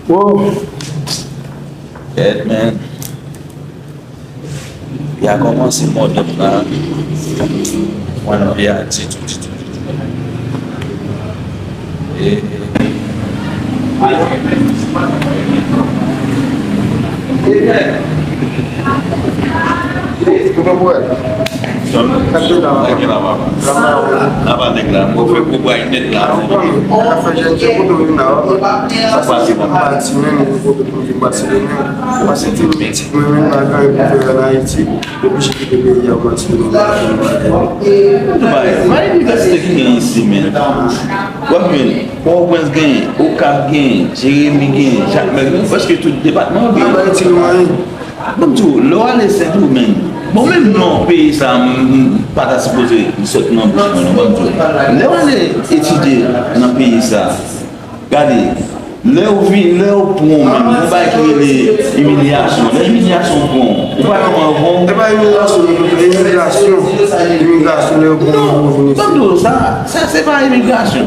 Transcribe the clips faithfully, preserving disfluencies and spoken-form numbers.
Wow! Kèt, man. Li a kòmanse mòde m la. Mwen, li a ditou, ditou, ditou. E, Ou konprann? Sa k gen la, papa? Laba nèg la, mwen fè gwo bray nèt la. Sa fè jèn, se kote w vin la, papa. Sa pase la. Pati menm, mwen kote pou vin pase menm. Pase ti pitit mwen menm la, kan yo pou fè an Ayiti, yo oblije kite peyi a, pati menm la. Bay, bay inivèsite ki gen isi, men. W ap jwenn Pòtoprens genyen, Okap genyen, Jeremi genyen, Jakmèl genyen, prèske tout depatman yo genyen. Ban m di w, lè w ale Sendomeng, bon, menm non peyi sa a, m, m pa ta sipoze sot nan bouch mwen, non, ban m di w. Lè w ale etidye nan peyi sa a, gade, lè yo vin, lè yo pran w menm, gon bagay ki rele imilyasyon. Lè imilyasyon pran w, ou pa konprann, bon. E pa imilyasyon, non, imigrasyon. Imigrasyon, lè yo pran w, ou vin isit. Ban m di w, sa, sa se pa imigrasyon.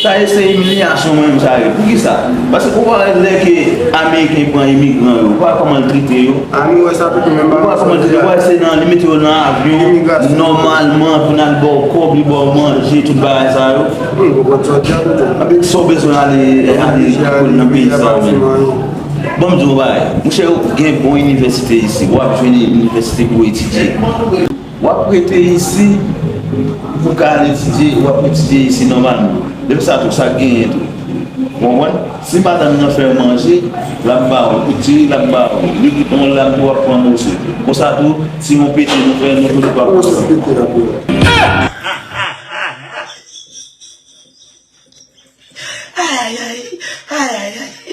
Sa e se imilyasyon mwen menm sa ye. Poukisa? Paske ou pa wè lè ke Ameriken pran imigran yo, ou pa wè kòman l trete yo? A, nou wè sa tou menm. Ou pa wè kòman l trete yo? Ou pa wè se nan, li mete yo nan avyon, nòmalman, pou n al ba w kòb, li ba w manje, tout bagay sa yo. Wi, ou konprann sa w di a tou. Anpi sa w bezwen ale, ale nan peyi sa w menm. Ban m di w yon bagay. Monchè, gen bon inivèsite isi. W ap jwenn inivèsite pou w etidye. W ap rete isi, pou w ka al etidye, w ap etidye isi nòmalman. Lè sa tou, sa genyen tou. Ou konprann? Si madanm nan fè manje, l ap ba w. Li kout diri, l ap ba w. Li kout yon lam tou, w ap pran moso. Konsa tou, si yon pete nou fè, nou tou li p ap pran. Ay, ay, ay. Ay, ay, ay.